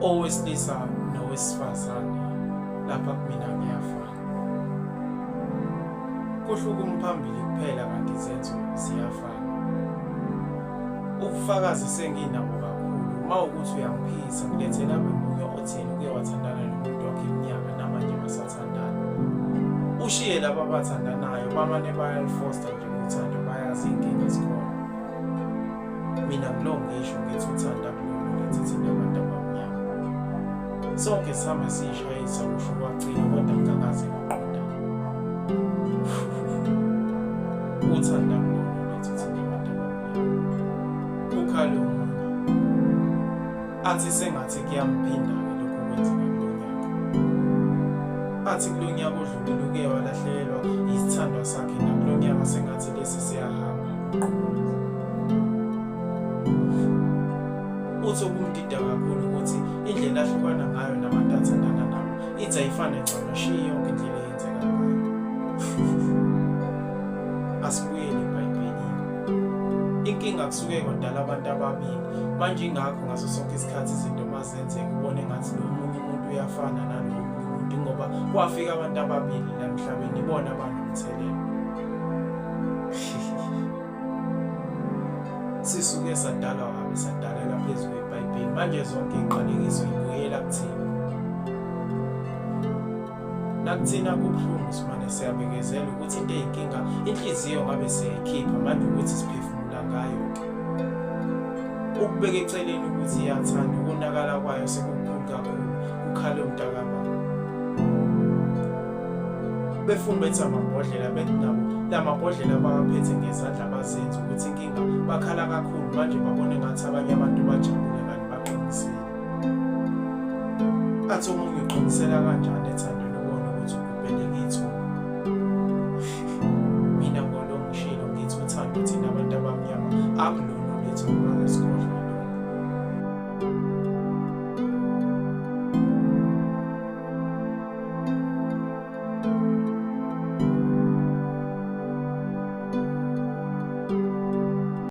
Owesilisa nowesifazane lapha kumina kuyafana. Kuhluka umphambili kuphela kanti izenzo ziyafana. Ubufakazi senginabo kakhulu uma ukuthi uyangiphikisa ngilethela abe munye othi yena uke wathandana nomuntu wakhe iminyaka namanje basathandana. Ushiye laba abathandanayo bamane bayalifosta nje uthando bayazi iy'nkinga zikhona. Mina ngilo ngisho ngithi uthanda kulona lethu thina abantu abamnyama. Sonke sihambe siyishayisa kusho kwacina kodwa kungakaze kuqondane. Uthanda kulona lethu thina abantu abamnyama. Ukhale omunye athi sengathi kuyamphinda-ke lokhu kwenzeka kulo nyaka. Athi kulo nyaka odlulile uke walahlekelwa yisithandwa sakhe nakulo nyaka sengathi lesi siyahamba. Uthi okumdida kakhulu ukuthi indlela ahlukana ngayo nabantu athandana nabo ithi ayifane ncamashi yonke indlela eyenzeka ngayo. Asibuyele eBhayibhelini. Inkinga kusuke kwadala abantu ababili. Manje ingakho ngaso sonke isikhathi izinto mazenzeka ubone ngathi lo munye umuntu uyafana nalo munye umuntu ngoba kwafika abantu ababili la emhlabeni ibona abanomthelela. Sisuke sadalwa kabi sadalelwa phezu kweBhayibheli manje zonke iy'qalekiso y'buyela kuthina. Nakuthina kubuhlungu simane siyabekezela ukuthi into eyinkinga inhliziyo ngabe siyayikhipha manje ukuthi siphefumula ngayo-ke. Ukubeka eceleni ukuthi iyathanda ukonakala kwayo sekukukhulu kakhulu kukhale umntakababa. Befumbethe amabhodlela bethi nabo la mabhodlela abawaphethe ngezandla bazenza ukuthi inkinga bakhala kakhulu manje babone ngathi abanye abantu bajabule kanti baqinisile. Athi omunye uqinisela kanjani ethandweni ubone ukuthi ugubheleke ithuna. Mina ngolo ngishilo ngithi uthando thina abantu abamnyama akulona olwethu ngoba sikhohlwa.